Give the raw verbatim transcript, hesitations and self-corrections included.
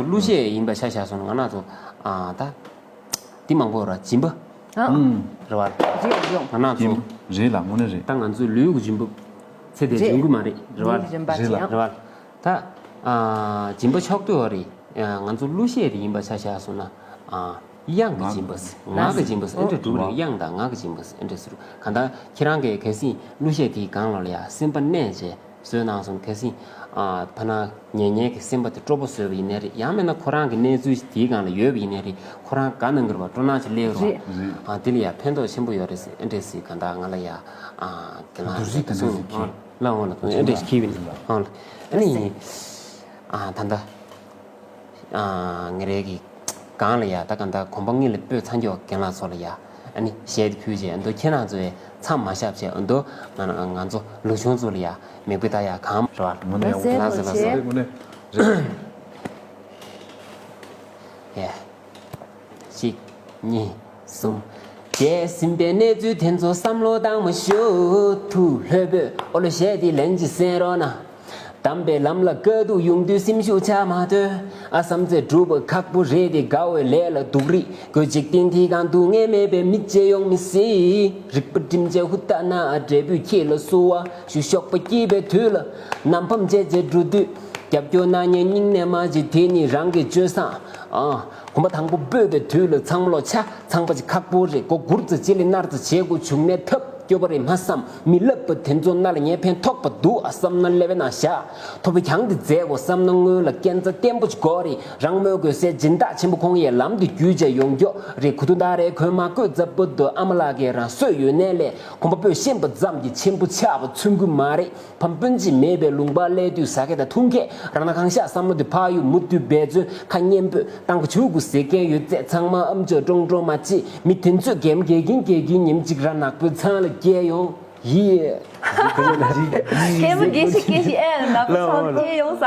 གླུ་གཞས་ཡིན་པ་ཆ་བཞག་སོང་ན་ང་རང་ཚོ་ཨ་ད་འདི་མང་པོ་ར་སྦྱིན་པ་ཨ། ཨུམ། རེད་བ། རེད་ཡོང་། ང་རང་ཚོ་རེད་ལ་དངོས་གནས་རེད། ད་ང་ཚོའི་ལུས་ཀྱི་སྦྱིན་པ་ཚེ་འདིར་རེད། འབྱུང་གི་མ་རེད། རེད་བ། ལུས་ཀྱི་སྦྱིན་པ་རེད་ཅིག་ཡང་། རེད་བ། ད་ཨ་སྦྱིན་པ་ཕྱོགས་བསྡུས་བ་རེད། ང་ཚོ་གླུ་གཞས་དེ་ཡིན་པ་ཆ་བཞག་སོང་ན་ཨ། དབྱངས་ཀྱི་སྦྱིན་པ། ངག་གི་སྦྱིན་པ་ཟེར་ཨེ་འདྲ་འདུག་རེད། དབྱངས་དང་ངག་གི་སྦྱིན་པ་ཟེར་ཨེ་འདྲ་ཟེར་ག་ད་ཁྱེད་རང་གིས་གལ་སྲིད་གླུ་གཞས་དེའི་སྒང་ལ་ཡ་སེམས་པ་གནས་བྱས་བཟོས་གནང་སོང་། གལ་སྲིད་ཨ་ཕ་ན་ཉེ་ཉེ་གི་སེམས་པ་དེ་སྤྲོ་པོ་བཟོས་པ་ཡིན་ནའི་རེད། ཡང་མིན་ན་ཁོ་རང་གི་གནས་ཚུལ་དེའི་སྒང་ལ་ཡོད་པ་ཡིན་ནའི་རེད། ཁོ་རང་དགའ་གནང་གི་རེད་བ། སྤྲོ་སྣང་ཅིག་སླེབས་རེད་བ། རེད། ཨ་དེ་ལ་ཡ་ཕན་ཐོགས་ཆེན་པོ་ཡོད་རེད་ཟེར་ཨེ་འདྲ་ཟེར་ག་ད་ང་ལ་ཡ་ཨ་དེ་ལ་བསྡུར་ཚིག་དེ་གསུངས་ཚོད་ཀྱིས་ལ་འོང་ལ་ཨེ་འདྲ་ཞིག་གིས་བ་ཡིན། ཨ་ནི་ཨ་ད་ལྟ། ཨ་ངེད་རང་གི་སྒང་ལ་ཡ་ད་ག་ད་གོམ་པ་སྔོན་ལ་སྤོས་ཚར་མཁན་རྒན་ལགས་ཚོ་ལ་ཡ་ཨ་ནི་གཞས་དེ་ཕུལ་བྱས་ཨ་མདོ་ཁྱེད་རང་ཚོ་ཡ་མཚམས་མ་བཞག་བྱས་ཨ་མདོ་ང་ང་ཚོ་ལུག་ཆུང་ཚོ་ལ་ཡ་མིག་དཔེ་ལྟ་ཡ་གང་རེད་བ། ལགས་སོ་ལགས་སོ། ཡ། གཅིག་གཉིས། གསུམ། བརྗེད་ཟིན་པའི་གནས་ཚུལ་དེ་ཚོ་བསམ་བློ་བཏང་མ་ཤོག་ཐུགས་ལྷོད་པོས་ཨོ་ལོ་གཞས་འདི་ལན་གཅིག་གསན་རོགས་གནང་། དམ་པའི་ལམ་ལ་དཀའ་སྡུག་ཡོང་དུས་སེམས་ཤུགས་ཆག་མ་ཐོན། ཨ་བསམ་ཚད་སྒྲུབ་པ་ཁག་པོ་རེད་དེ། དགའ་བའི་ལས་ལ་སྡུག་རིགས་དགོས། འཇིག་རྟེན་འདི་སྒང་སྡུག་བསྔལ་མེད་པའི་མི་གཅིག་ཡོང་མི་སྲིད། རིག་པ་སྒྲིམ་བྱས་ཧུར་ཐག་ན་འབྲས་བུས་ཁྱེད་ལ་བསུ་བ་ཞུ། གཤོག་པ་སྐྱེས་པའི་དུས་ལ་ནམ་ཕམ་བྱས་བྱས་འགྲོ་དུས། རྒྱབ་སྐྱོར་གནང་མཁན་སྙིང་ནས་མ་བརྗེད། དེ་ནི་རང་གི་སྤྱོད་བཟང་། ཨ། གོམ་པ་དང་པོ་སྤོས་པའི་དུས་ལ་ཚང་མ་ལོག་ཆ། ཚངས་པ་ཅིག་ཁག་པོ་རེད། མགོ་སྒུར་ཙམ་ཅིག་ལས་ནར་ཙམ་བྱེད་དགོས། བྱུང་ནས་ཐབས་སྐྱོ་པོ་རེད་མ་བསམ། མི་ལབ་པ་དེ་ཚོ་རྣ་ལ་ཉན། ཕན་ཐོགས་པ་འདུག་ཨ་བསམ་ན་ཀླད་པའི་ནང་བཞག་ཐོབ་པའི་གྱང་འདི་འཛེག་དགོས་བསམ་ན་སྔོན་ལ་རྐྱེན་རྩ་བརྟན་པོ་ཅིག་དགོས་རེད། རང་མོས་དགོས་སའི་སྦྱིན་བདག་ཆེན་པོ་ཁོང་ཡས་ལམ་འདི་བརྒྱུད་བྱས་ཡོང་མགྱོགས་རེད། གུ་དུ་ད་རེས་གོན་མ་བཀོད་རྩ་བུ་དུ་ཨ་མ་ལགས་ཀྱིས་རང་གསོས་ཡོད་ནའི་ལས་གོམ་པ་སྤོས་ཤེས་པ་ཙམ་གྱིས་ཆེན་པོ་ཆགས་པ་མཚོན་གྱི་མ་རེད། ཕམ་སྤུན་མཆེད་མེད་པའི་ལུང་པར་སླེབས་དུས་ཟ་མཁན་དང་འཐུང་མཁན་རང་སྣང་གང་ཤར་བསམ་བློ་དེ་ཕར་གཡུག་མུ་མཐུད་འབད་བརྩོན་ཁ་སྙན་པོས་བཏང་གི་བཅུག་དགོས་ཟེར་མཁན་ཡོད་ཚད་ཚང་མ་ཨམ་ཅོག་ཀྲོང་ཀྲོང་མ་བྱེད། མི་དེ་ཚོས་འགེམ་འགེལ་གྱིན་འགེལ་གྱིན་ཉིན་གཅིག་ར་ནག་པོའི་ཚང་ལ་སྐྱེལ་ཡོང་། ཡིས། གད་མོ་སྐྱེ་ཤི་སྐྱེ་ཤི་ཨེ་ནག་པོའི་ཚང་ལ་སྐྱེལ་ཡོང་ས།